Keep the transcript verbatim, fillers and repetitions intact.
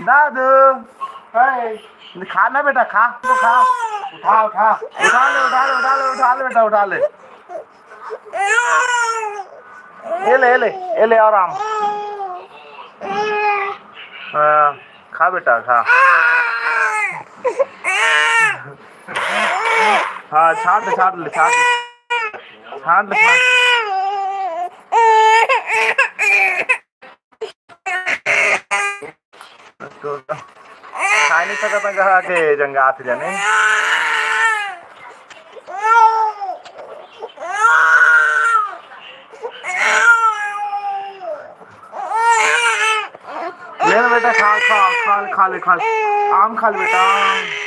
दादू, हे, खा ना बेटा, खा, तो खा। उठा, उठा, उठा ले, उठा ले, उठा ले, उठा ले बेटा, उठा ले। ये ले, ये ले, ये ले, आराम। हाँ, खा बेटा, खा। हाँ, छाट ले, छाट ले, छाट ले। छाट ले, छाट। तो खाए नहीं सकता, घर आके जंगात जाने। ले ना बेटा, खा, खा, खा, खा ले, खा ले। आम खा ले बेटा, आम।